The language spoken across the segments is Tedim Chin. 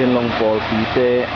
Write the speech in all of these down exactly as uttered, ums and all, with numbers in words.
Long pawlpite.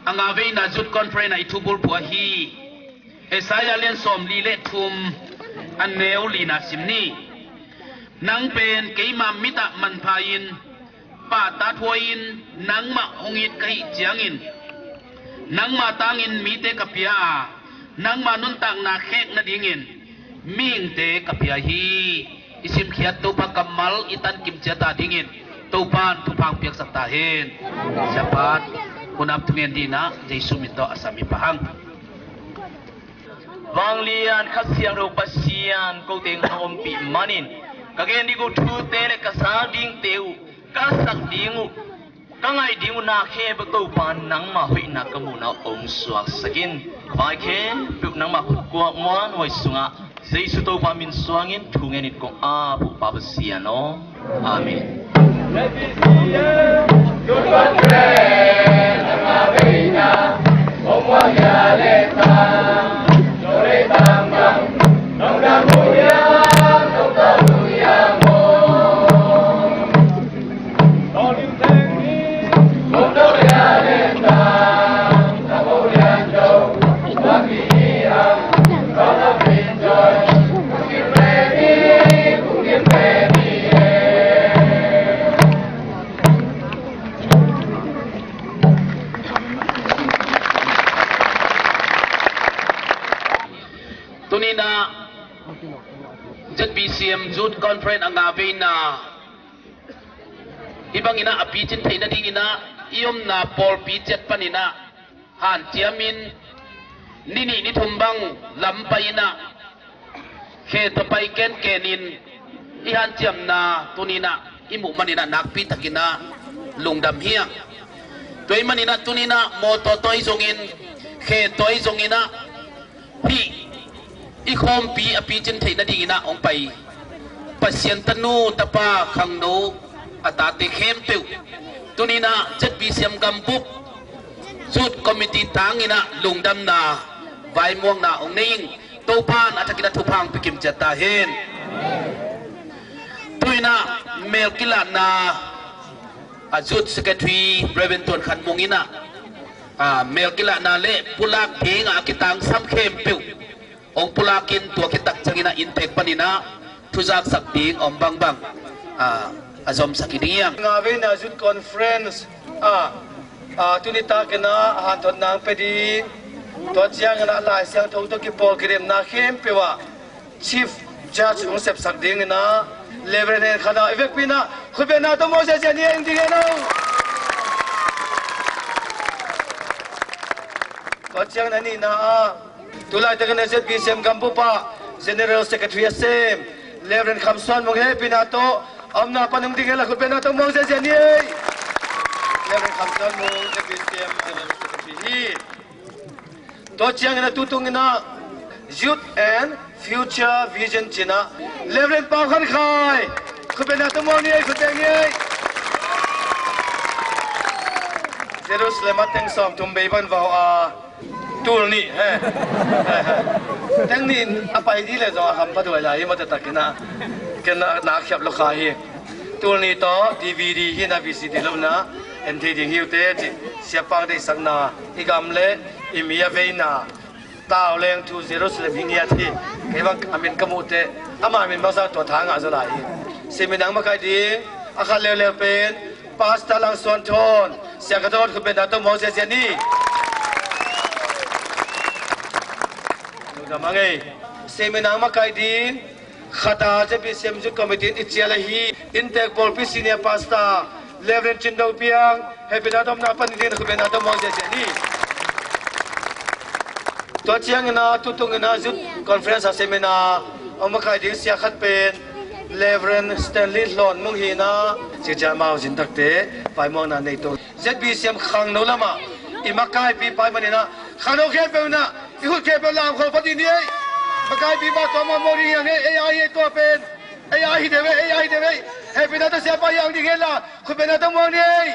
A nga veina Youth Conference ah i thubulphuh ahi Isaiah lian sawmli le thum, a neu lina sim ni. Nang pen keima mit ah manpha-in, pahtathuai-in nangmah hong it ka hih ciangin, nangma tangin mite ka pia a, nangma nuntakna khek nadingin mihingte ka pia hi. I simkhiat Topa kammal i tankim ciat a dingin Topan thupha hong piaksak ta hen. Siapan, hun a thungen dinah Jesu min tawh a sam hi pah hang. Vanglian Kha Siangtho Pasian, kote hong ompih manin ka gen ding uh thute le ka zak dingte uh, ka sak ding uh, ka ngaih ding uh na khempeuh Topa nangmah hoihna ka muhna hong suaksak in. Ka vai khempeuh nangmah khut kuak muanhuai sungah Jesu Topa min suangin thu ngenin kong ap uh Pa Pasian aw. Amen. Tuninah Z B C M Youth Conference a nga veina hih banginah a picin theih nadinginah i omna pawlpi ciat paninah hanciamin ni nih ni thum bang lam pai-inah khe tawh pai kenkenin i hanciamna tuninah i muh maninah nakpitakinah lungdam hi a. Tua ahih maninah tuninah mawtaw tawh ahi zongin khe tawh ahi zonginah hih i khawmpi a picin theih nadinginah hong pai Pasian tanu tapa khangno a tate khempeuh tuninah Z B C M gambup Youth Committee tanginah lungdamna vaimuangna hong nei ing. Topan a thakinah thupha hong pia kim ciat ta hen. Tuinah mel kilahna a Youth Secretary Reverend Tuan Khan Mung inah a mel kilahna le pulak dingah a kitangsam khempeuh hong pulakin tua khit tak cianginah inntek paninah thuzaksak ding om bangbang a zomsak hi ding hi hang. Nga veina Youth Conference ah tuni takinah hanthotna hong pia ding, tua cianginah Lai Siangtho tawh kipawl kidemna khempeuh ah Chief Judge hong sepsak dinginah Reverend Hen Khan ah i vekpi inah khutbetna tawh muang ziahziah ni, eng ding hen aw. Tua cianginah nihna ah tulaitakin Z B C M gambup ah General Secretary a sem Reverend Kham Suan Mung hehpihna tawh a omna pan hong ding hen la khutbetna tawh muang ziahziah ni ei. Reverend Kham Suan Mung, Z B C M. Hi. Tua ciangin a tutung in a Youth and Future Vision ci-in a Reverend Pau Khan Khai. Khutbetna tawh muang ni ei, khutbet ni ei. Jerusalem a teng sawm thum bei ban vau a tul nih he. Teng nih a pai dih leh zong a hampha duai lai hi, mawtaw takin a ken na khiap lo kha hi. Tul nih tawh D V D hi na, V C D lo na en thei ding hi uh teh ci. Siapa deihsakna, i gam leh i mi a veina, Tau Leng Thu Jerusalem hi ngiat hi. Kei bang a min ka muh teh ama min bangsa tua tha ngah zaw lai hi. Seminar makaih ding a khat leuleu pen Pastor Lang Suan Thawn, Sia Kha Thawn, khutbetna tawh muang ziahziah ni. Lungdam a ngei. Seminar makaih ding khat a Z B C M Youth Committee in i cial ahi Intek Pawlpi Senior Pastor Reverend Cin Do Piang, hehpihna tawh omna pan ding, khutbetna tawh muang ziahziah ni. Tua ciangin a tutung in a Youth Conference a seminar hong makaih ding sia khat pen Reverend Stanley Hlawn Mung hi in a, cicia mau zin takte paimuangna nei to. Z B C M khangno lamah i makaipipa ahih manin a, khangno khempeuh in a i khut khempeuh lam khol pah ding ni ei. Makaipipa tua mawhmawh ding hi hang ei. Ei a hi ei tua pen. Ei a hi deuh ei, ei a hi deuh ei. Hehpihna tawh siapa hi hang ding hen la, khutbetna tawh muang ni ei.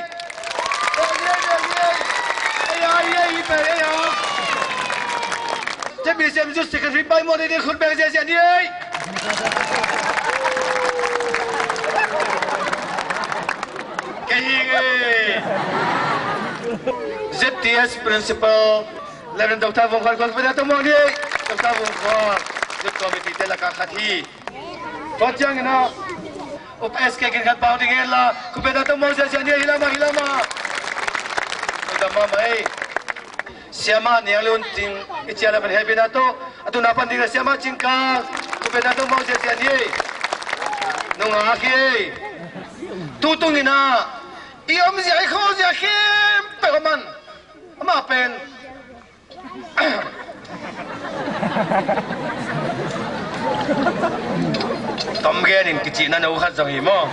Muang ni ei, muang ni ei. Ei a hi ei, hi pen ei a. Z B C M Youth Secretary paimuang ding, khutbet ziahziah ni ei. Kei hi ngei. Z T S Principal Reverend Doctor Vung Khuan, khutbetna tawh muang ni ei. Doctor Vung Khuan, Youth Committee te lakah khat hi. Tua ciangin a Up S K Kin Khan Pau ding hen la, khutbetna tawh muang ziahziah ni ei, hi lamah, hi lamah. Lungdam mahmah ei. Siamah Niang Lun Cing i cial a pan hehpihna tawh, a tuna pan ding a Siamah Cing Kang, khutbetna tawh muang ziahziah ni ei. Nungak hi ei. Tutung in a i omzia i khawhzia khempeuh a man. Amah pen tom gen in kicihna no khat zong hi maw?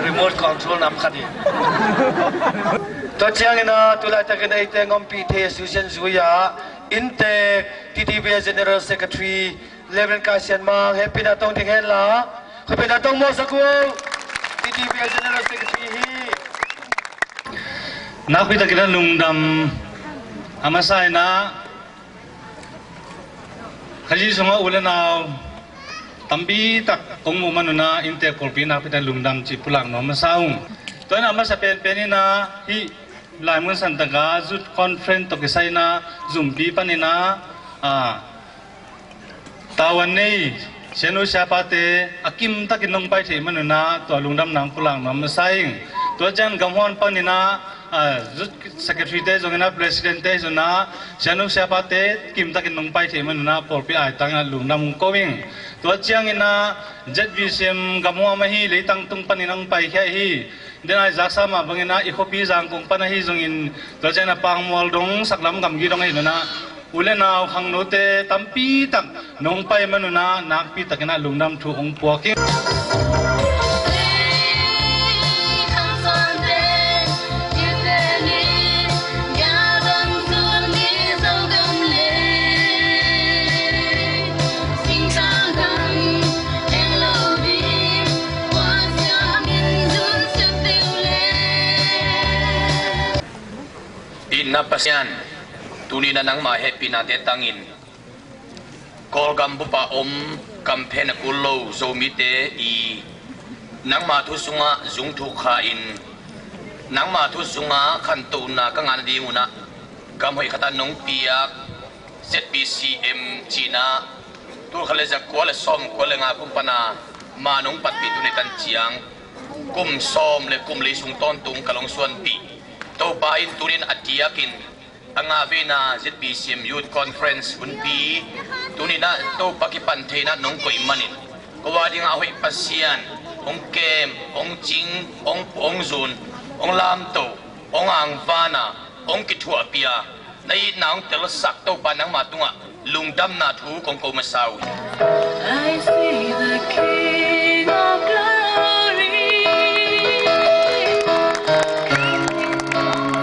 Remote control nam khat hi. Tua ciangin a tulaitakin eite ngompih thei a suisian zui-a Intek T T V General Secretary Reverend Kai Sian Mang, hehpihna tawh ding hen la, khutbetna tawh muang sak uh. T T V General Secretary hi. Nakpi takin a lungdam a masa in a, Kha Zi sungah u le nau tampi tak kong muh man un a, Intek Pawlpi nakpi takin lungdam cih pulak nuam masa ung. Tua in a masa penpen in a, hih lai mun san tak a Youth Conference tawh kisai in a Zumpi pan in a, a, Tavuan nei sianu siapate a kim takin nong pai theih man un a, tua lungdamna hong pulak nuam masa ing. Tua ciang gamhuan pan in a, a, Youth Secretary te zong in a, President te zong in a, sianu siapate kim takin nong pai theih man un a, pawlpi aitang in a lungdam hong ko ing. Tua ciang in a Z B C M gamhuan ahi leitang tung pan in hong paikhia hi. Den a i zaksa mah bangin a, i khuapi Zangkong pan ahi zongin, tua ciang a Pangmual dong, saklam gamgi dong ahi nunah, u le nau khangnote tampi tak nong pai man unah, nakpi takin a lungdam thu hong puak ing. Itna Pasian, tuni-in ah nangmah hehpihnate tangin Kawlgam bup ah om, kamphen a kul lo Zomite i nangmah thu sungah zungthuk kha-in, nangmah thu sungah khantohna ka ngah nading unah gam hoih khat ah nong piak Z B C M cihna, tul khat le za kua le sawm kua le nga kum pana ma nong patpih tuni tan ciang kum sawm le kum li sung tawntung ka lungsuanpih Topa in tuni-in a diakin a ngahveina Z B C M Youth Conference hunpi tuni-in ah Topa kipan theihna nong koih manin, ko a dingah a hoih Pasian hong kem, hong cing, hong, hong zun, hong lamto, hong angvana, hong kithuahpih a, na itna hong telsak Topa nangmah tungah lungdamna thu kong ko masa uh hi. I see the King of Glory coming down.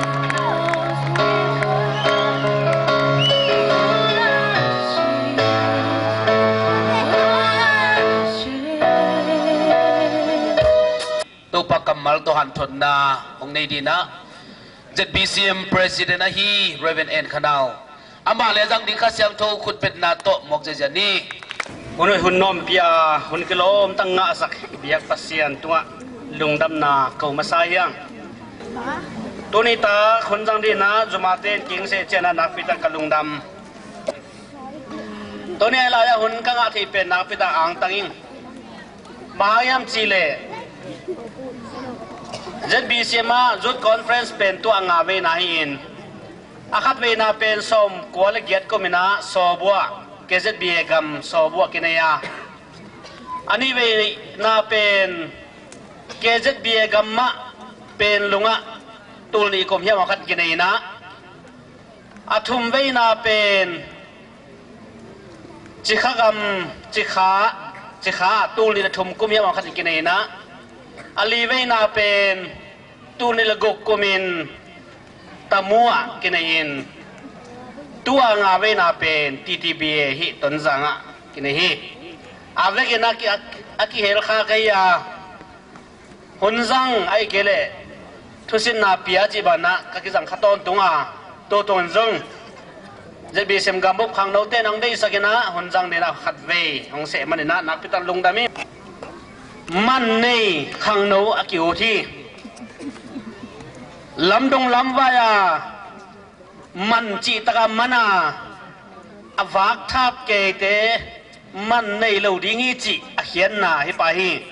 Na hong nei dinah Z B C M President ahi Reverend En Khanau, amah le a zang ding Kha Siangtho khutbetna tawh mawk ziazia ni. Hun, hun nawmpi a hun kilawm tak ngahsak i biak Pasian tungah lungdamna ko masa hiang. Tuni tak hun zang dinah zumate in kingseh cianah nakpi tak ka lungdam. Tuni a lai-ah hun ka ngah thei pen nakpi tak angtang ing. Bang hang hiam cihleh Z B C M ah Youth Conference pen tua a nga veina hi-in, a khat veina pen sawmkua le giat kuminah Sawbuah, K Z B A gam Sawbuah kinei a, a nih veina pen K Z B A gam mah pen lungah tul nih kum hiam a khat kinei inah, a thum veina pen Cikha gam, Cikha, Cikha tul nih le thum kum hiam a khat kinei inah, a li veina pen tul nih le guk kumin Tamu ah kinei in, tua nga veina pen T T B A hih Tonzang ah kinei hi. A vekin a ki, a, a kihel kha ka hi a, hun zang ahih kei leh thusinna pia cih banah ka kizang kha tawntung a, tu tungin zong Z B C M gambup khangnote in hong deihsak inah hun zang dinah khatvei hong seh maninah nakpi tak lungdam hi. Man nei khangno a ki-ut hi. Lamdung lamvai a man cihtak a man a, a vak thap keite man nei lo ding hi cih a khiatna hi pah hi.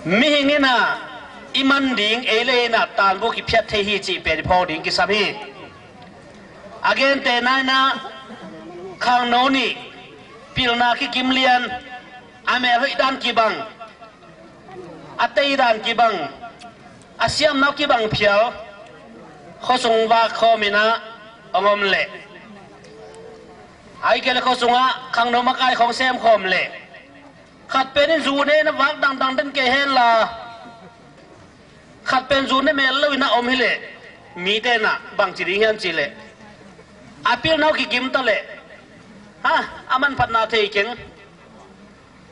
Mihing inah i man ding ei le ei inah tanbuk i phiat thei hi cih pen i phawk ding kisam hi. A gentehna inah khangno nih pilna kikim lian, a mel hoih dan kibang, a tei dan kibang, a siamna kibang phial khuasung vak khawm inah hong om leh, ahih kei leh khuasungah khangno makai khawng sem khawm leh, khat pen in zu ne inah vak dangdang den kei henla, khat pen zu ne mel lo inah om hileh, mite inah bangci ding hiam cihleh, a pilna uh kikim ta leh, ha, a manphatna thei keng,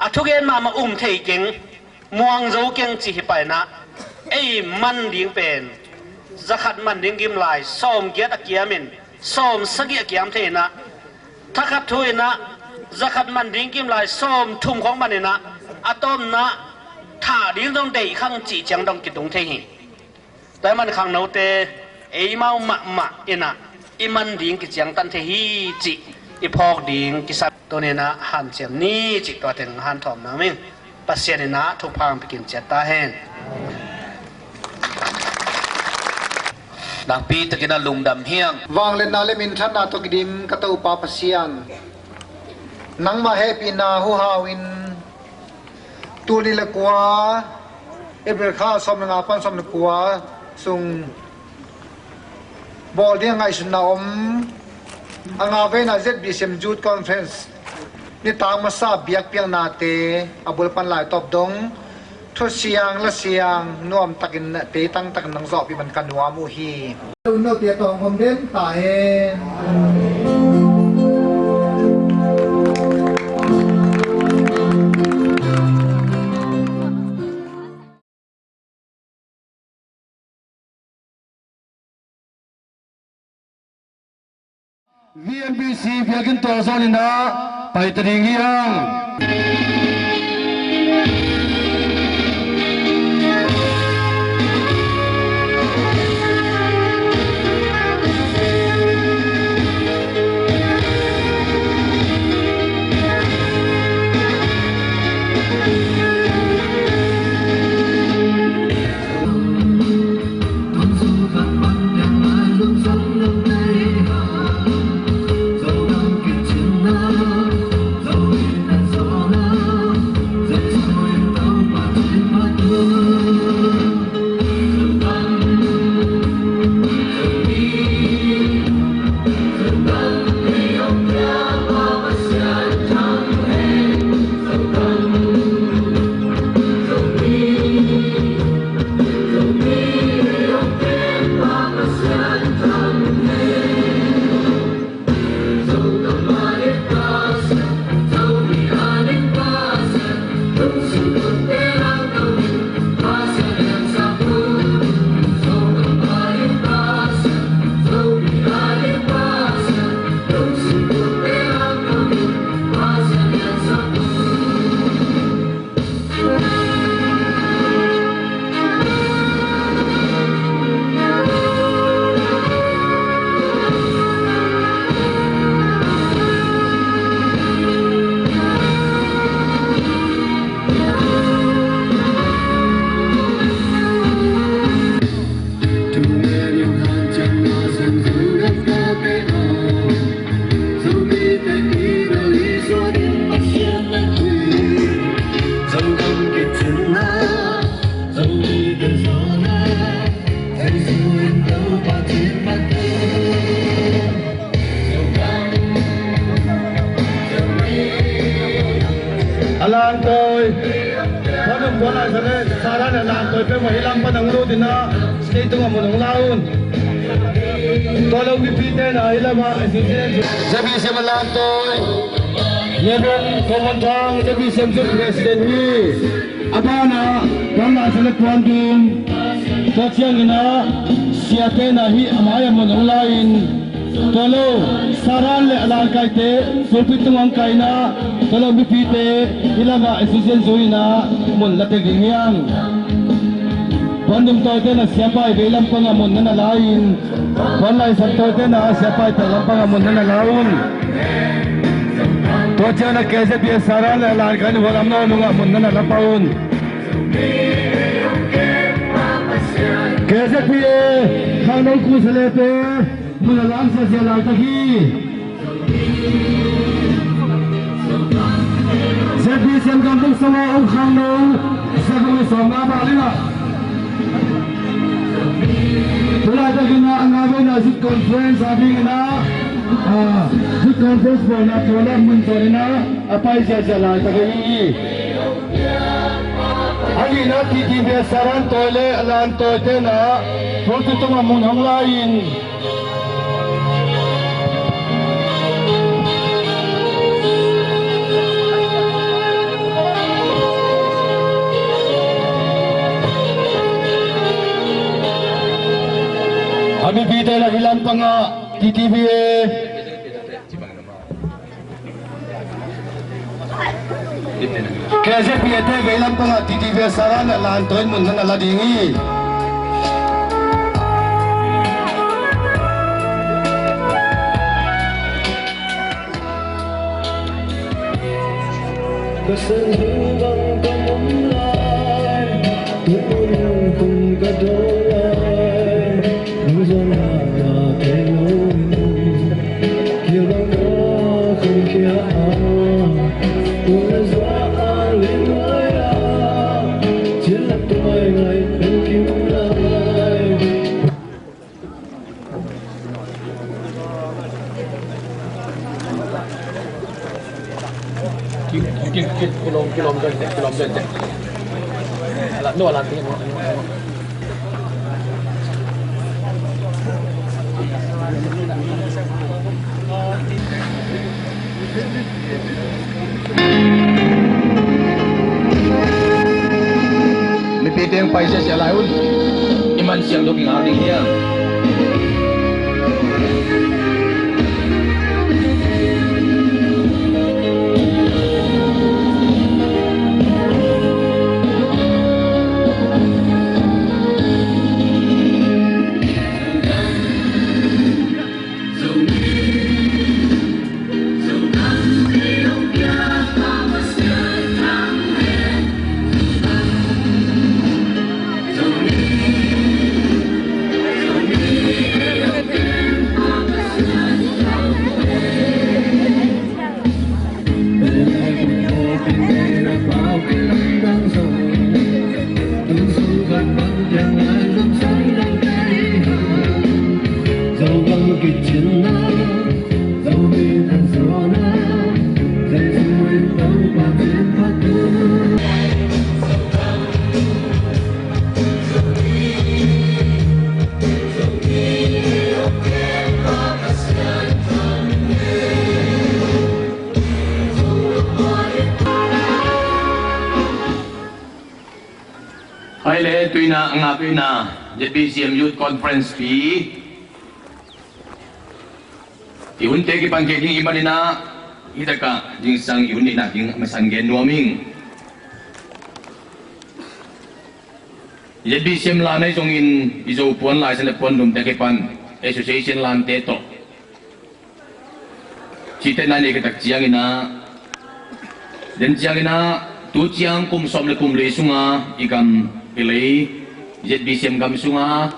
a thugen mahmah um thei keng, muang zo keng cih hi pah inah, ei man ding pen zakhat man ding gim lai sawmgiat a kiamin sawmsagih a kiam thei inah, thakhat thu inah zakhat man ding gim lai sawmthum khawng man inah, a tawpna thah ding zong deih khang cih ciang dong kitung thei hi. Tua ahih man khangnote, eimau mahmah inah i man ding kiciangtan thei hi cih i phawk ding kisam. Tuni inah hanciam ni cih tua teng hanthawm nang ming. Pasian inah thupha hong pia ciat ta hen. Nakpi takin a lungdam hiang. Vangliatna le minthanna tawh kidim ka Topa Pasian, nangmah hehpihna huhau in tul nih le kua, April kha sawm le nga pan sawm le kua sung bawl ding a ngaihsutna om a nga veina Z B C M Youth Conference nitak masa biakpiaknate a bul pan laitawp dong thusiang lasiang nuamtakin peitangtakin nang zawhpih man ka nuam uh hi. Note tawng om den ta hen. V N B C biakinn tualzawh inah paita ding hiang. A lantawi, Puandum Puanlai San le Saran le a lantawi peuhmah hih lam pan hong lut in ah, stage tungah mun hong la un. Tua lo mipite na hih lamah association, ZBCM a lantawi, Reverend Kong Hon Thang, ZBCM Youth President hi. A banah Puanlai San le Puandum, tua ciangin ah siate na hih a mai-ah mun hong la-in, tua lo Saran le a lankaite pulpit tungah hong kai in ah, tua lo mipite hih lamah association zui in ah mun la tek ding hi hang. Puandum tawite na siapa i vei lampangah mun na na la-in, Puanlai San tawite na siapa i tek lampangah mun na na la un. Tua ciangin ah KZPA Saran le a lankai ni hualam no nungah mun na na la pah un. KZPA Khangno Khusalete mun a lam siasia laitak hi. ZBCM gam tung sawma om Khangno, sagam le sawmnga bang lina. Tulaitak in ah a nga veina Youth Conference a ding in ah, ah, Youth Conference bawlna tua lak mun tawn in ah a pai siasia laitak ahi hi. A nihna TTVS Saran tawi le a lan tawite na pulpit tungah mun hong la-in, a mipite na hih lampangah TTVA KZPA te vei lampangah TTVS Saran le a lan tawi in mun na na la ding hi. Ka san hu bang ka om lai, tu un kum ka do lai. Kilawm, kilawm, kilawm, kilawm, kilawm. Ala, no, ala, tingin mo. Mipi teng pai siasia lai un. I man siang dok i ngak ding hiam? Hai le, tuina a nga tuina ZBCM Youth Conference pi i hunte kipan kei ding i maninah, hi takah zingsang i hun neihna ding a masan gen nuam ing. ZBCM lan ahi zongin i Zo puan laisan le puan lumte kipan association lante tawh cihte nai nei ka tak cianginah, den cianginah tu ciang kum sawm le kum li sunga i gam i lei ZBCM gam sunga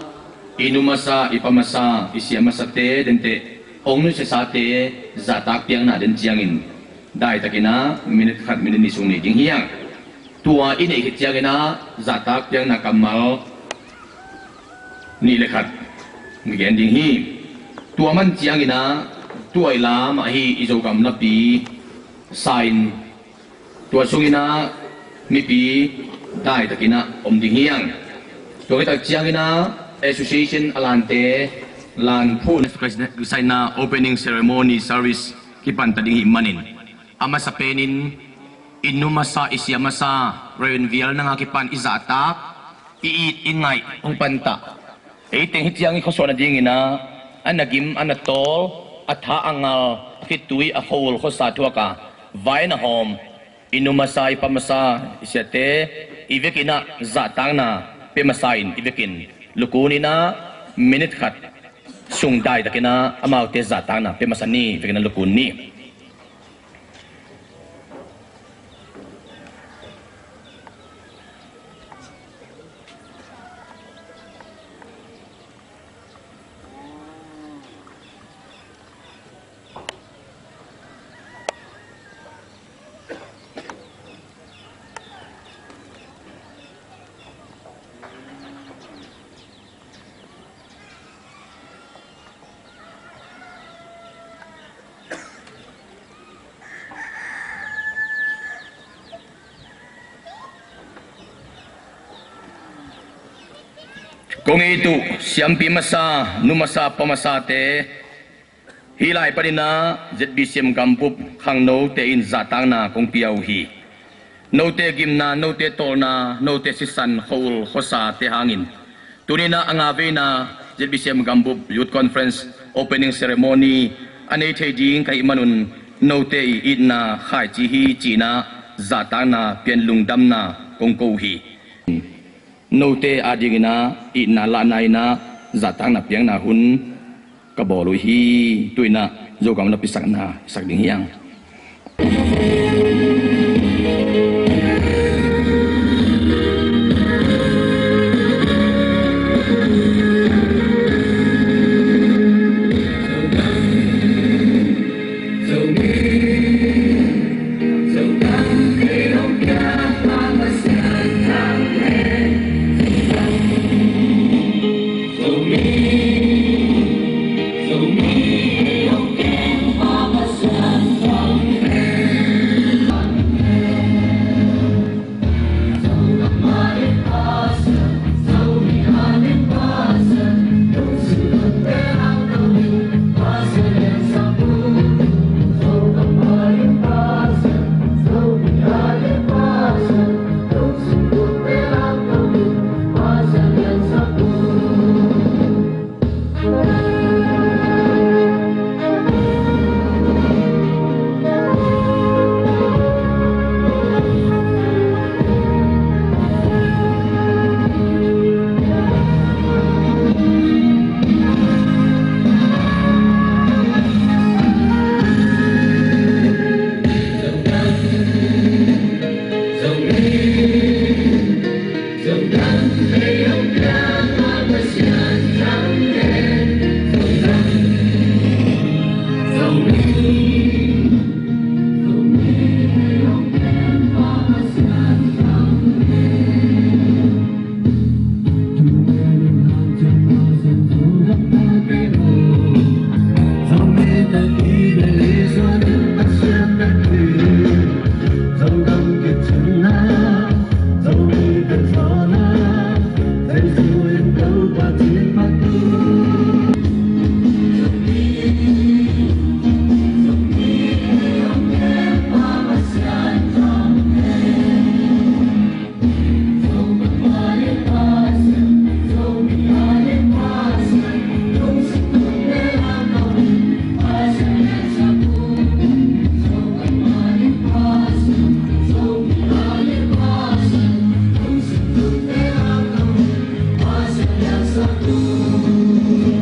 i nu masa, i pa masa, i sia masate denteh hong nusiasate zahtak piakna den ciangin daitakinah minit khat minit nih sung nei ding hiang. Tua i neih khit cianginah zahtak piakna kammal Nih le khat kigen ding hi. Tua man ciangin ah, tua i lam ahi i Zogam napi sa in, tua sungin ah mipi daitakin ah om ding hi hang. Tua khit tak ciangin ah association a lante lan phuh, sign na opening ceremony service kipan ta ding hi manin, a masa penin i nu masa, i sia masa, Reverend Vial Nanga kipan i zahtak, i it, i ngaih hong panta. Ei teng hih ciang i khuasuah nadingin ah, a na gim, a na tawl, a tha a ngal, a khitui, a khuaul khuasa thuak a, vai na hawm, i nu masa, i pa masa, i siate, i vekin ah zahtakna pia masa in, i vekin lukun in ah minit khat sung daitakin ah amaute zahtakna pia masa ni, vekin ah lukun ni. Kong it uh siampi masa, nu masa, pa masate, hih lai panin ah Z B C M gambup khangnote in zahtakna kong pia uh hi. Note gimna, note tawlna, note sisan, khuaul khuasate hangin tuni in ah a nga veina Z B C M gambup Youth Conference opening ceremony a nei thei ding ka hih manun, note i itna khaici hi ci-in ah zahtakna pian lungdamna kong ko uh hi. Note adingin ah itna lahna in ah zahtakna piakna hun ka bawl uh hi. Tu-in ah Zogam napi sakna sak ding hi hang.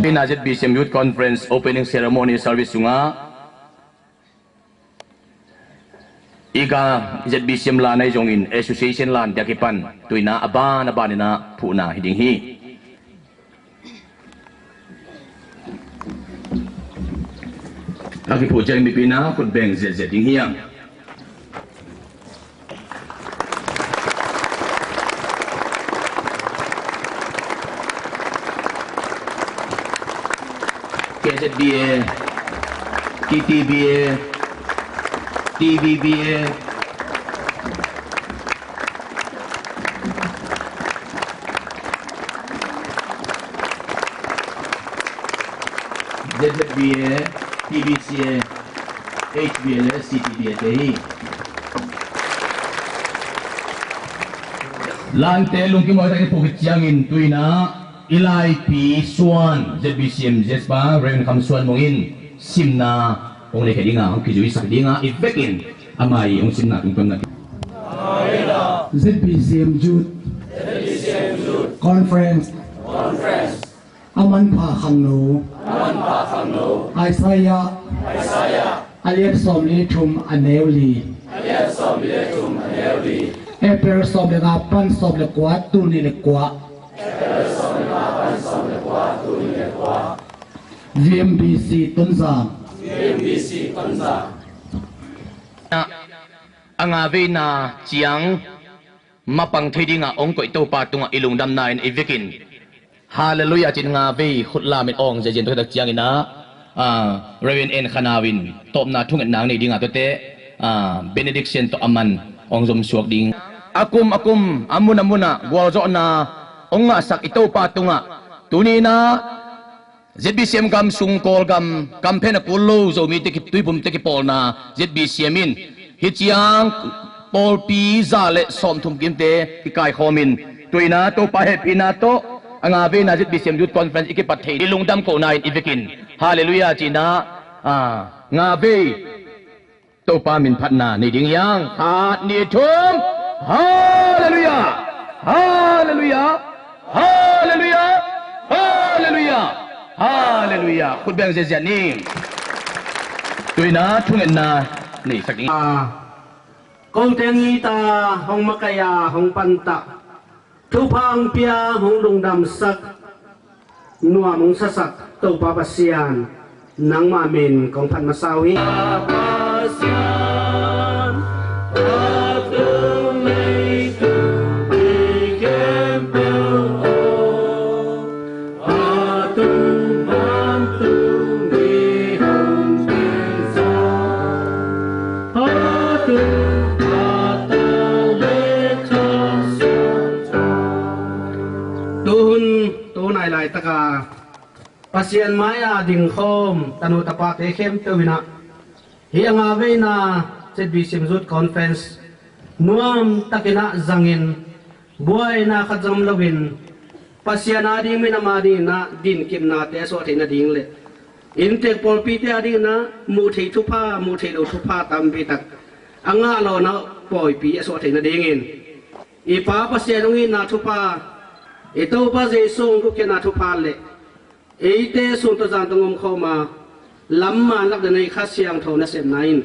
Ina Z B C M Youth Conference Opening Ceremony Service sungah i ka Z B C M lan ahi zongin association lan dia kipan tu-in ah a ban a ban in ah phuhna hi ding hi. A kiphuh ciang mipi in ah khut beng ziahziah ding hi hang. Z B A, T T B A, T B B A, Z Z B A, T B C A, H B L S, C T B A te hi. Lante lungkim hoih takin phuh khit ciangin tuinah i laipi suan Z B C M Z pa Reverend Kham Suan Mung in simna hong nei khia dinga hong kizui sak dinga i vekin amah i hong simna tungtawn na. Z B C M Youth Conference. A manpha khangno. Isaiah a lian sawm le thum a neu li. April sawm le nga pan sawm le kua, tul nih le kua. V M B C Tonzang. A nga veina ciang mapang thei dinga hong koih Topa tungah i lungdamna in i vekin Halleluiah cin nga vei khut lamin awng ziazia in tua khit tak ciangin ah, ah, Reverend En Khanau in tawpna thungetna nei dinga tuate, ah, benediction tawh a man awng zom suak ding. A kum a kum, a mun a munah gualzawhna hong ngahsak i Topa tungah tuni in ah Z B C M gam sung Kawlgam, kamphen a kul lo Zomite ki, Tuiphumte kipawlna Z B C M in hih ciang pawlpi za le sawmthum kimte kikaikhawmin tuina Topa hehpihna tawh a nga veina Z B C M Youth Conference i kipat thei i lungdam kohna in i vekin Halleluiah cina, ah, nga vei Topa min phatna nei ding hiang. Khat, nih, thum. Halleluiah! Halleluiah! Halleluiah! Halleluiah! Halleluiah! Khut beng ziazia ni. Tuina thungetna neisak ding. Ko teng hi ta, hong makaih a, hong pantah. Thupha hong pia, hong lungdamsak, nuam hong sasak Topa Pasian, nangmah min kong phat masa uh hi. Tuhun, tu nai laitaka Pasian mai-a dingkhawm tanu tapate khempeuh inah hih a nga veina Z B C M Youth Conference nuam takinah zangin buaina khat zong om loin Pasian a ding minam a dinginah dinkipnate a suah theih nading le inntek pawlpite a dinginah muh theih thupha, muh theih lo thupha tampi tak a ngah lawna pawipi a suah theih nadingin i Pa Pasian hong itna thupha, i Topa Jesu hong gupkhiatna thupha le eite sung tawh zan tawh ngomkhawm a lamman lakdana i Kha Siangtho nasepna in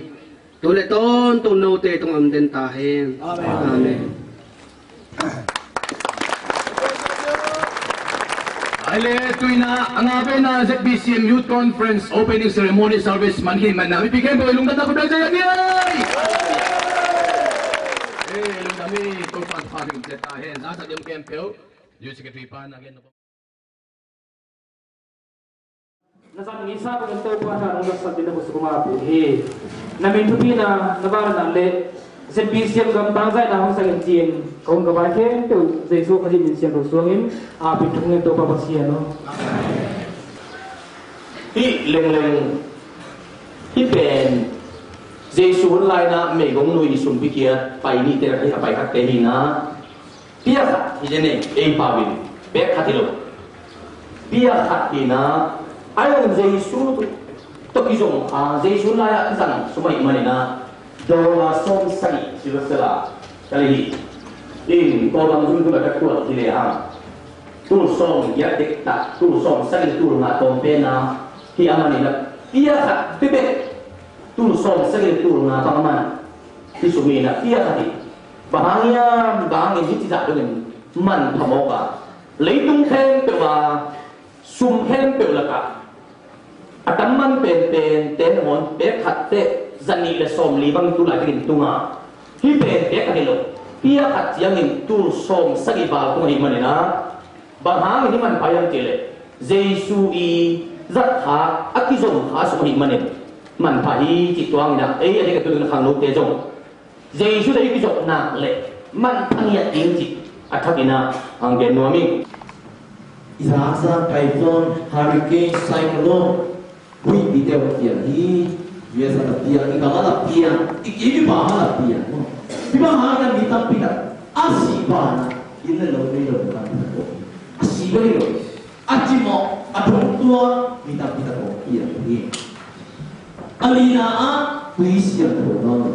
tu le tawntung note tungah om den ta hen. Amen. Amen. Ai le, tuina a nga veina Z B C M Youth Conference Opening Ceremony Service man hi manna mipi khempeuh i lungdamna khut beng ziazia ni. Ei, lungdam hi. Topa'n phat hong pia ta hen. Zan sa diam khempeuh Youth Secretary pa na gen. Na zat ngisa bangin Topa na nong zatsak ding na khut sung kong ap uh hi. Na min thupina, na vangliatna le Z B C M gam tangzaina hong sak in ci-in ka hun ka vai khempeuh Jesu Khazih min siangtho suangin ap in thung in Topa Pasian aw. Hih lengleng hih pen Jesu hun laina meigong nui sumpi kiat pai nihte, a pai khatte hi na. Pia khat hi zen e, ei pau in, pek khat hi lo. Pia khat hi na, a hong Jesu tawh kizom kha, Jesu lai-ah kizang sum ahih manin ah dollar sawm sagih, silver sela, ka lei hi. In, Kawlgam zum tungah ka tuat hi lehang, tul sawm giat dektak, tul sawm sagih le tul nga tawm pen a, hi a manin ah, pia khat bekbek, tul sawm sagih le tul nga bang man, hi sum in ah, pia khat hi. Bang hang hiam, bang hang hiam hih ci zah dongin manpha mawk a, leitung khempeuh a, sum khempeuh lakah a tam man penpen te nangawn pek khat teh za nih le sawm li bang tu laitakin tung a, hih pen pek khat hi lo, pia khat ciangin tul sawm sagih val tung ahih manin ah, bang hangin hih manpha hiam cih leh Jesu i Zat kha, a kizom kha sung ahih manin manpha hi cih tuang in ah, ei a diak a tu ding khangnote zong Jesu tawh i kizopna le manpha ngiat ding cih a thak in ah hong gen nuam ing. I zakzak, typhoon, hurricane, cyclone, huihpite hong piang hi. U S a na piang, i gam a na piang, i kim i pam a na piang. Hih bang hangin mi tampi tak a sih banah inn le lo nei lo mi tampi tak om hi. A sih bek hi lo, a cimawh, a thongtuang mi tampi tak om hi. A lina ah tui siangtho nawn lo.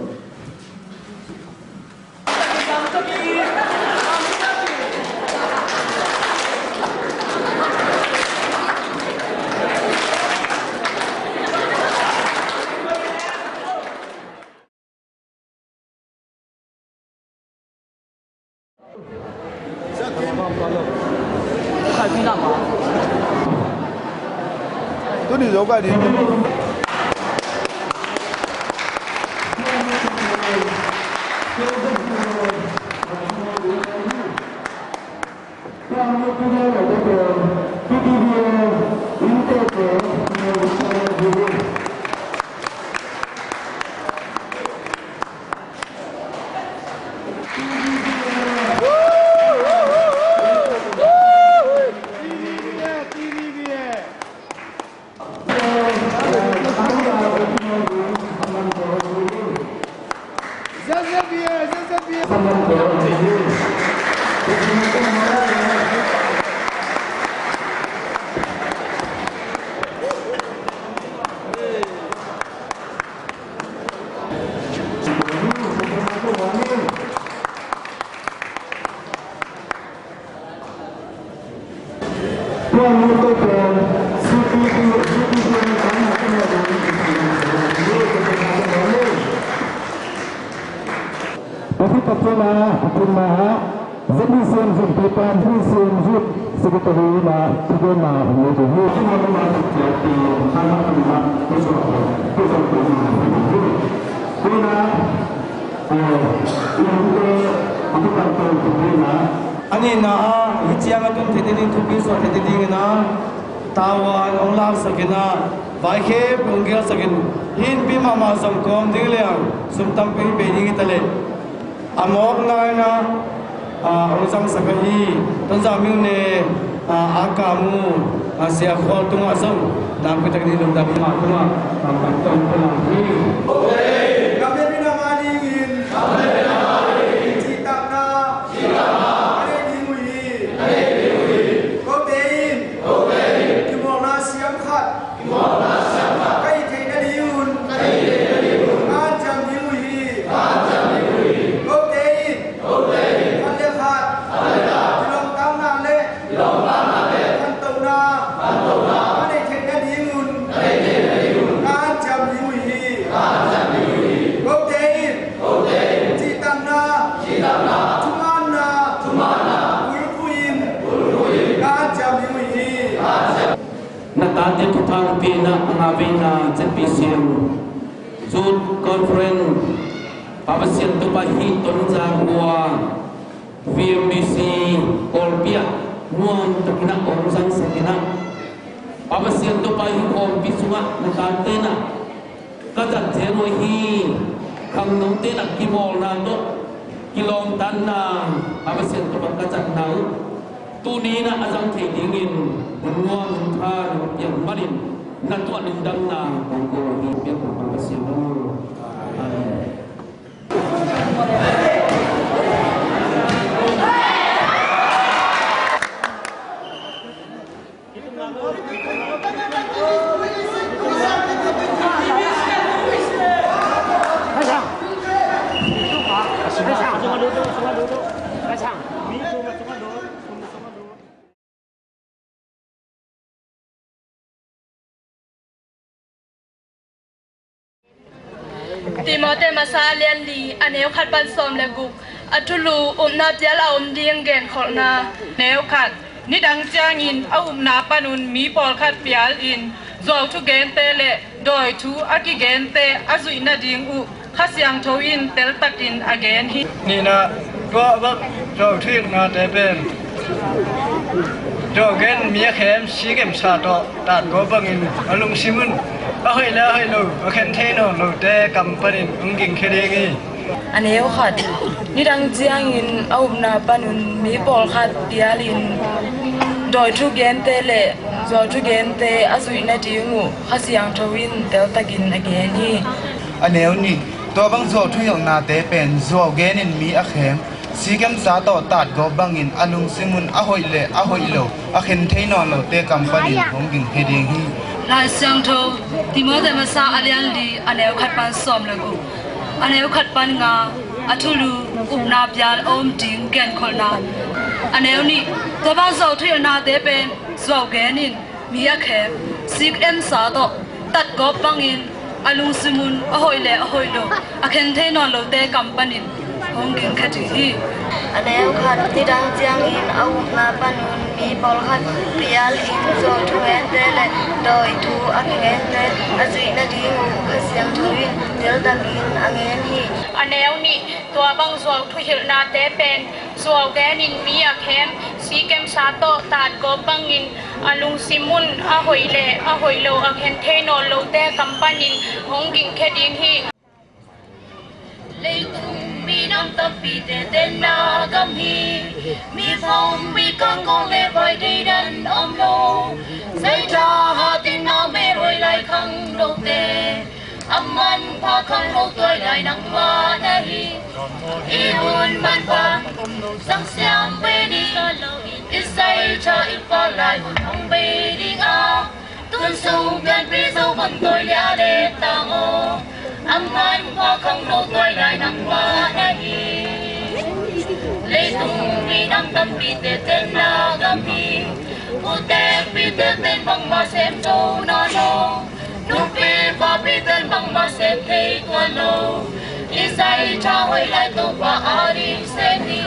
Tuni zo kai ding. Ahi takina, a takina, Z B C M Zunpi pan, Z B C M Zut Secretary na, thugenna hong nei ding hi. A nihna ah, hih ciang a tun theihte ding thupi suah theihte dingin ah, tavuan hong laksak in ah, vai khempeuh hong gelsak in, hih innpi mahmah zong kawm ding liang, sum tampi bei ding hi ta leh, a mawkna in ah, ah, hong zangsak ahi, Tonzang Myone, ah, a kamu, ah, Sia Khual tungah zong, nakpi takin i lungdam mah tungah, ah, kan tawng palang hi. Ka biakinn a ngah dingin, cihtakna, a nei ding uh hi. Kote in, kimawlna siam khat, ka hih theih nadingun, ka hanciam ding uh hi. Kote in, khat le khat, kilawmtatna le khantohna, a nei theih nadingun, ka hanciam ding uh hi. Kote in, cihtakna, thumanna, ulphuhin, ka hanciam ding uh hi. Na tate thuthangpi in ah a ngah veina Z B C M Youth Conference, Pa Pasian tawh pai hi Tonzang uh a, V M B C Kawlpi ah nuam takin ah hong zangsak in ah, Pa Pasian tawh pai hi khawmpi sungah na tate in ah ka zat zel uh hi. Khangnote in ah kibawlna tawh kilawmtatna, Pa Pasian tawh ka zatna uh tuni in ah a zang thei dingin hun nuam hun tha na piak manin na tuah lungdamna kong ko hi. Piak Pa Pasian aw. Amen. Timote masa a lian li, a neu khat pan sawm le guk. A thulu, upna pial a om ding genkholhna. Neu khat, nidang ciangin a upna panun mi pawlkhat pialin zuau thugente le dawi thu a kigente a zuih nading uh Kha Siangtho in teltakin a gen hi. Nihna, tua bek zuau thuknate pen Zawhgen mi a khem, sik emsa tawh tatgawp bangin a lungsim un a hoih le a hoih lo, a khen thei nawn lote kam panin hong gingkhia ding hi. A neu khat, nidang ciangin a upna panun mi pawlkhat pialin dawi thugente le zuau thugente a zuih nading uh Kha Siangtho in teltakin a gen hi. A neu nih, tua bang zuau thuhilhnate pen zuau genin mi a khem, sik emsa tawh tatgawp bangin a lungsim un a hoih le a hoih lo, a khen thei nawn lote kam panin hong gingkhia ding hi. Lai Siangtho, Timoti masa a lian li, a neu khat pan sawm le guk, a neu khat pan nga, a thulu, upna pial a om ding genkholhna. A neu nih, tua bang zuau thuhilhnate pen zuau genin mi a khem, sik emsa tawh tatgawp bangin a lungsim un a hoih le a hoih lo, a khen thei nawn lote kam panin hong gingkhia ding hi. A neu khat, nidang ciangin a upna panun mi pawlkhat pialin zuau thugente le dawi thu a kigente a zuih nading uh Kha Siangtho in teltakin a gen hi. A neu nih, tua bang zuau thuhilhnate pen zuau genin mi a khem, sik emsa tawh tatgawp bangin a lungsim un a hoih le a hoih lo, a khen thei nawn lote kam panin hong gingkhia ding hi. Leitung minam tampite tenna gam hi. Miphawng, mikang, kawng le vai deidan om lo. Zaitha hatin na meh hoih lai khangnote, a manpha khangno tuai lai nangmah na hi. I hun manpha zang siam ve ni. I zaitha i pha lai hun hong bei ding a, tun sung pianpih zo bang tawi lia le tang aw. A manpha khangno tuai lai nangmah na hi. Leitung minam tampite tenna gam hi. Pute pite ten bangmah sem zo nawn lo. Nupi papi ten bangmah sem thei tuan lo. I zaitha hoih lai Topa ading sem ni.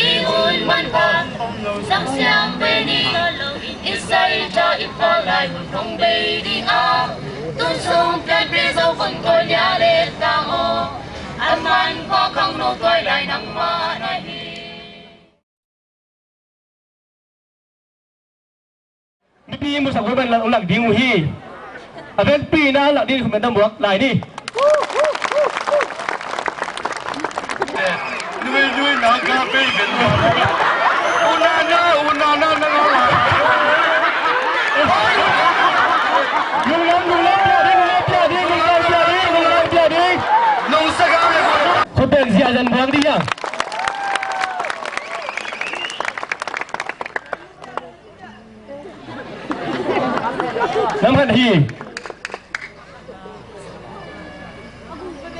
I hun manpha zang siam ve ni. I zaitha i pha lai hun hong bei ding a, tun sung pianpih zo bang tawi lia le tang aw. A manpha khangno tuai lai nangmah na hi. Mipi musak buai ban lak ding uh hi. A vekpi na lak ding uh, khut beng tam buak lai ni. Nui nui na ka bei ben. Una na, una na na na. Lunglam, lunglam pia ding, lunglam pia ding, lunglam pia ding, lunglam pia ding. Nung sa ka. Khut beng ziahziah buak ding a. Nam khat hi.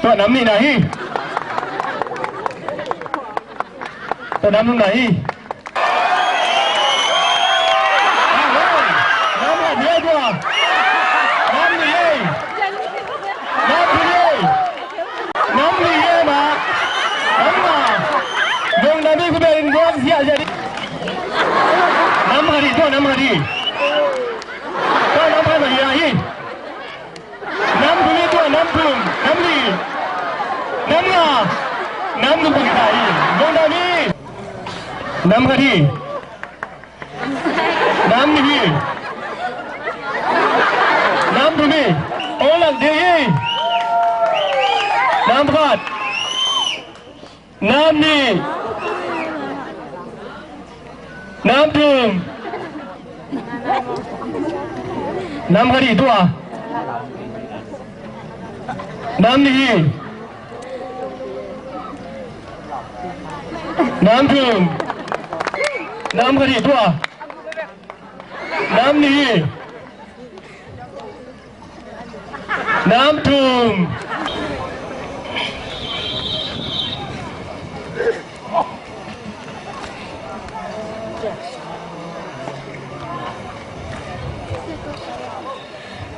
Tua nam nihna hi. Tua nam nihna hi. Nam khat hi tua. Nam nih hi. Nam nih hi. Nam nih hi mah. Nam mah. Lungdam hi, khut beng in buak ziahziah ding. Nam khat hi, tua nam khat hi. Tua nam khat hi. Nam thum hi, tua nam thum. Nam li. Nam nga. Nam thum khat hi. Lungdam hi. Nam khat hi. Nam nih hi. Nam thum hi. Ong lak ding hi. Nam khat. Nam nih. Nam thum. Nam khat hi tua. Nam nih hi. Nam thum. Nam khat hi tua. Nam nih hi. Nam thum.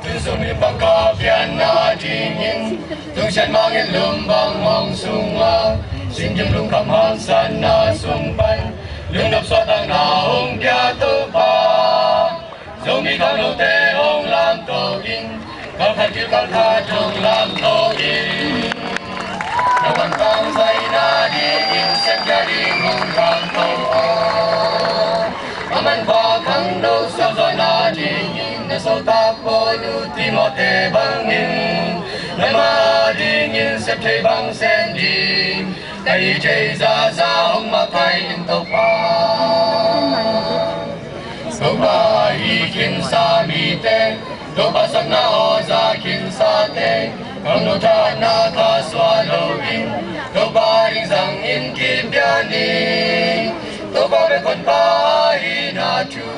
Tun sung mi pangkah pianna dingin, tungsian mangin lum bang hong sung a, Sinkim lungkham hangsanna sung pan, lungnop suahtakna hong pia Topa. Zomi khangnote hong lamto in, kalkhat kil kalkhat hong lamto in, na pangkang zaina dingin, siamkhia ding hong lamto a, a manpha Khangno suakzawhna dingin na sawltak Paul uh Timote bangin, nangma dingin sep thei bang sem ding ka hih thei zaza hong makaih in, Topa. Topa ahi khinsa mite, Topa sapna aw za khinsate, khangno thahatna kha suah loin, Topa hing zangin kipia ni. Topa bek honpa ahihna thu,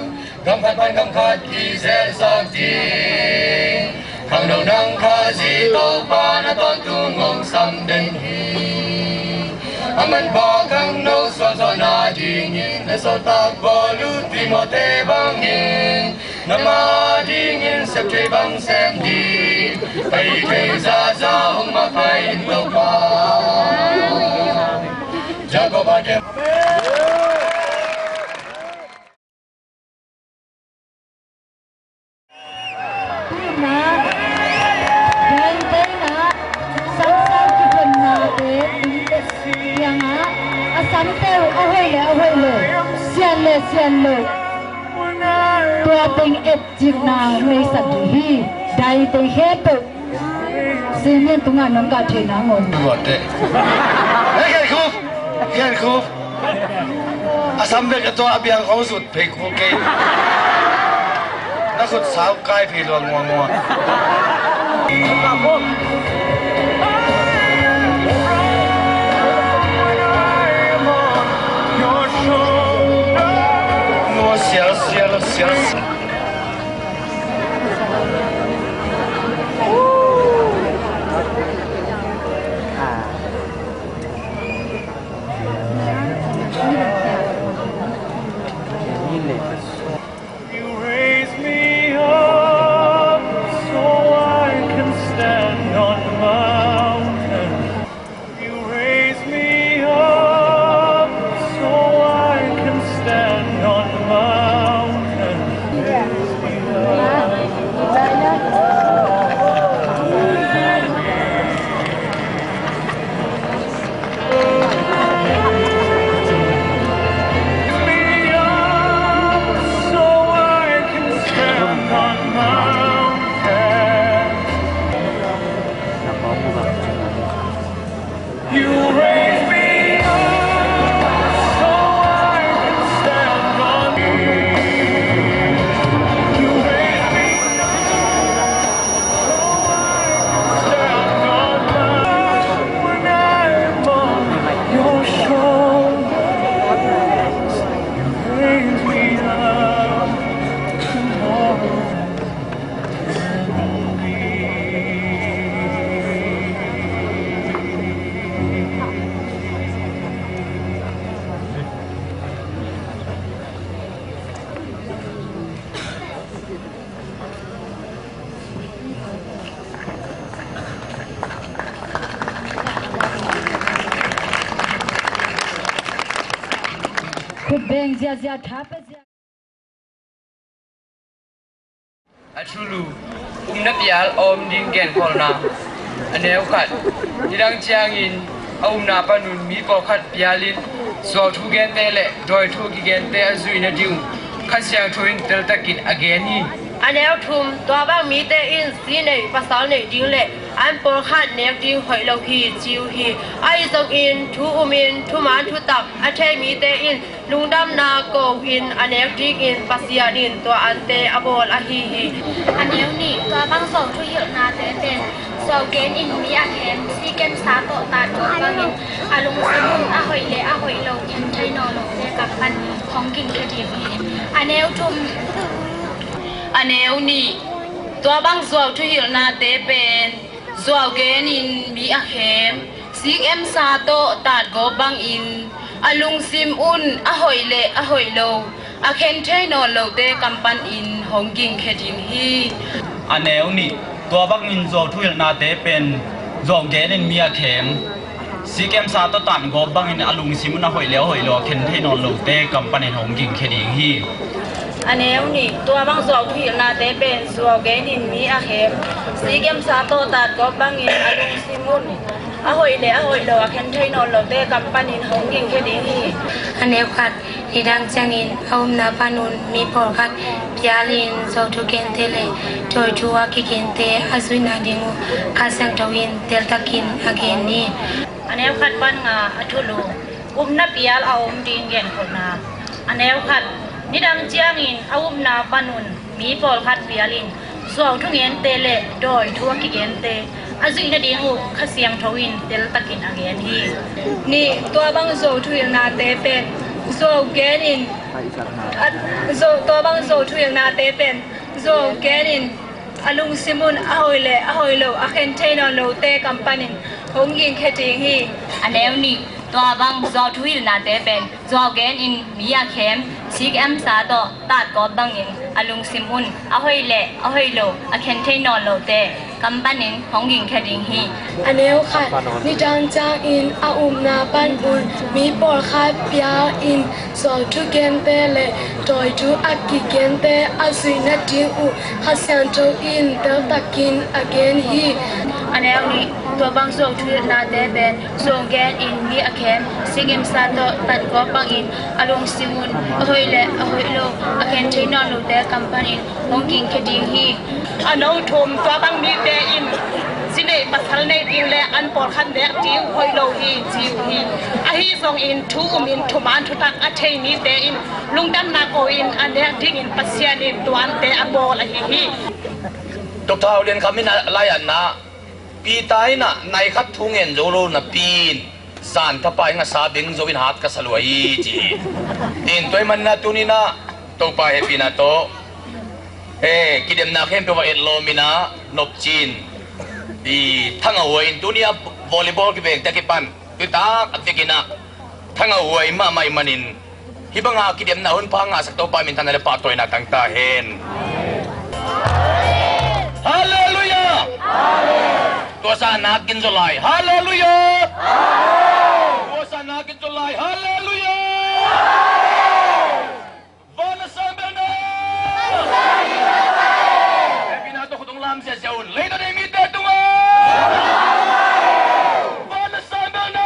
gam khat pan gam khat kizelsak ding. Khangno nang Khazih Topa na tawntung hong sam den hi. A manpha khangno suakzawhna dingin na sawltak Paul uh Timote bangin, nangma dingin sep thei bang sem ding ka hih thei zaza hong makaih in, Topa. Jakob a kem. Tuna, dainteina, samsau kiphunnate, kiangah, a samte uh a hoih le a hoih lo, sian le sian lo, tua teng etcikna neisak ding hi. Daintei khempeuh Simin tungah nong kah theihna ngon. Luatte. Hei, Khian Khup! Khian Khup! A sam bek a tua a biang khong sut phei kul kei. Na khut sau kai phei luang nguang nguang. Nua sial, sial, sial. You raise me up so I can stand on the mountain. You raise me up so I can stand on the mountain. Raise me up. Raise me up so I can stand on the mountain. You raise me up so I can stand on. You raise me up so I can stand on. When I'm on your shoulders, you raise me up tomorrow. Khut beng ziahziah, tha pia ziah. A thulu, umna pial a om ding genkholhna. A neu khat, nidang ciangin a umna panun mi pawlkhat pialin zuauthu gente le dawithu kigente a zuih nading uh Kha Siangtho in teltakin a gen hi. A neu thum, tua bang mite in zi nei pasal neih ding le an pawlkhat nek ding hoih lo hi ci uh hi. Ahi zongin thu umin thuman thutak a thei mite in lungdamna ko-in a nek dingin Pasian in tua ante a bawl ahi hi. A neu nih, tua bang zuau thuhilhnate pen zuau genin mi a khem, sikemsa tawh tatgawp bangin a lungsim un a hoih le a hoih lo khen thei nawn lote kam pan hong gingkhia ding hi. A neu thum. A neu nih, tua bang zuau thuhilhnate pen zuau genin mi a khem, sikemsa tawh tatgawp bangin a lungsim un a hoih le a hoih lo a khen thei nawn lote kam panin hong gingkhia ding hi. A neu nih, tua bangin zuau thuhilhnate pen zuau genin mi a khem, sikemsa tawh tatgawp bangin a lungsim un a hoih le a hoih lo a khen thei nawn lote kam panin hong gingkhia ding hi. A neu nih, tua bang zuau thuhilhnate pen zuau genin mi a khem, sikemsa tawh tatgawp bangin a lungsim un a hoih le a hoih lo a khen thei nawn lote kam panin hong gingkhia ding hi. A neu khat, nidang ciangin a upna panun mi pawlkhat pialin zuau thugente le dawi thu a kigente a zuih nading uh Kha Siangtho in teltakin a gen hi. A neu khat pan nga, a thulu, upna pial a om ding genkholhna. A neu khat, nidang ciangin a upna panun mi pawlkhat pialin zuau thugente le dawi thu a kigente a zuih nading uh Kha Siangtho in teltakin a gen hi. Nih, tua bang zuau thuhilhnate pen zuau genin, a, zuau, tua bang zuau thuhilhnate pen zuau genin a lungsim un a hoih le a hoih lo a khen thei nawn lote kam panin hong gingkhia ding hi. A neu nih, tua bang zuau thuhilhnate pen zuau genin mi a khem sik emsa tawh tatkawp bangin a lungsim un a hoih le a hoih lo a khen thei nawn lote kam panin hong gingkhia ding hi. A neu khat, nidang ciangin a upna panun mi pawlkhat pialin zuau thugente le dawi thu a kigente a zuih nading uh Kha Siangtho in teltakin a gen hi. A neu nih, tua bang zuau thuhilhnate pen zuau genin mi a khem sik emsa tawh tatkawp bangin a lungsim un a hoih le a hoih lo a khen thei nawn lote kam panin hong gingkhia ding hi. A neu thum, tua bang mite in zi neih pasal neih ding le an pawlkhat nek ding hoih lo hi ci uh hi. Ahi zongin thu umin thuman thutak a thei mite in lungdamna ko-in a nek dingin Pasian in tuante a bawl ahi hi. Doctor Hau Lian Kham in a laiatna, Peter in ah nai khat thu ngen zo lo napi in zan thapa in a sa beng zo in hat ka sa lua hi ci hi. In tua ahih manin ah tuni in ah Topa hehpihna tawh, eh, kidemna khempeuh va etlawm in ah nopcin, i, thangah huai in tuni ah volleyball kivengte a kipan tuitak a vekin ah thangah huai mahmah ahih manin hih banga kidemna hun pha ngahsak Topa minthanna le pahtawina tang ta hen. Halleluiah. Tua sa nak gin zaw lai. Halleluiah. Tua sa nak gin zaw lai. Halleluiah. Van a sang bel na. Hehpihna tawh khut hong lam ziahziah un. Leitung a nei mite tungah van a sang bel na.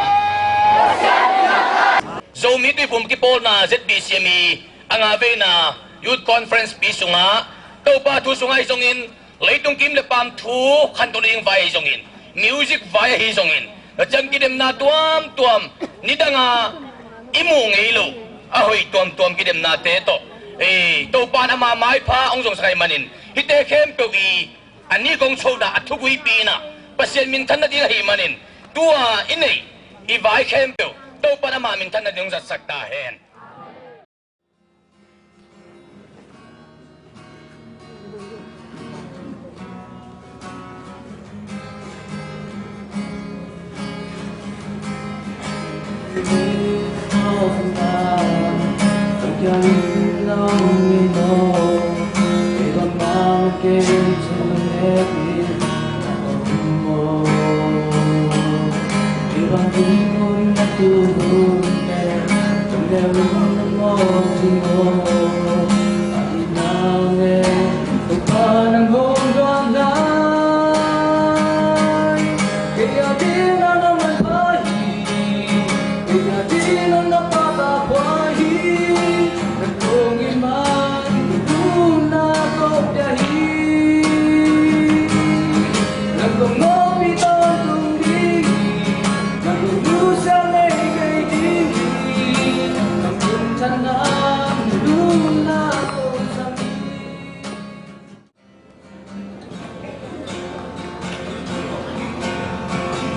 Zomi Tuiphum kipawlna Z B C M i a nga veina Youth Conference pi sungah Topa thu sungah ahi zongin, leitung kim le pam thu khanto ding vai ahi zongin, music vai ahi zongin, na ciang kidemna tuamtuam, nidanga i muh ngei lo a hoih tuamtuam kidemnate tawh, ei, Topa in ama maipha hong zongsak ahih manin, hihte khempeuh i a ni kong chona a thuguipi in ah Pasian minthan nading ahih manin, tua i neih i vai khempeuh Topa in ama minthan nading hong zatsak ta hen.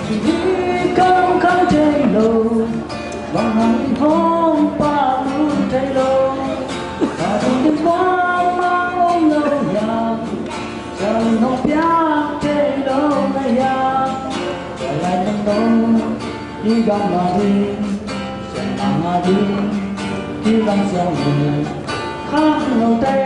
Hih kam kham thei lo, bang hang in hong pau thei lo. Ka ding ding bang mang om lo hiam, ciang hong piak thei lo na hiam. Ka lai tang tong, hih gam a ding, siangtho a ding, hih gam siang ding, kham lo te.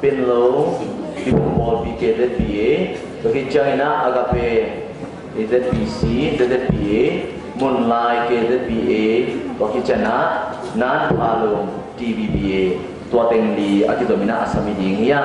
Pen lo, Bible Pawlpi K Z B A, tua khit ciangin ah Agape Z B C, Z Z B A, Munlai K Z B A, tua khit ciangin ah Nan Phalung T B B A, tua teng li a kizom in ah a sam hi ding hi a.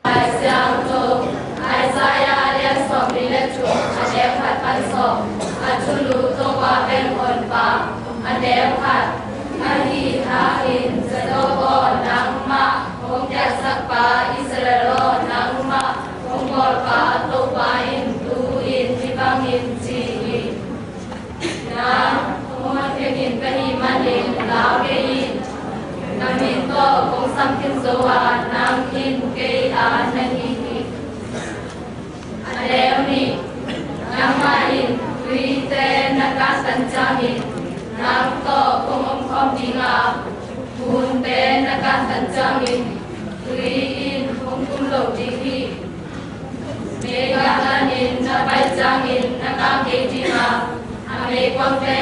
Lai Siangtho, Isaiah lian sawmli le thum, a neu khat pan sawm. A thulu Topa Bengkhanpa, a neu khat. Ahi hangin Jakob aw, nangmah kong piaksakpa, Israel aw, nangmah kong bawlpa Topa in tu-in hih bangin ci hi. Nang hong honkhia khin ka hih manin lau kei in. Na min tawh kong sam khin zo a, nang in kei a na hi hi. A neu nih. Nangmah in tuite na kantan ciangin nang tawh kong omkhawm ding a, gunte na kantan ciangin tui in hong tum lo ding hi. Meigah lanin na pai ciangin na kang kei ding a, a meikuangte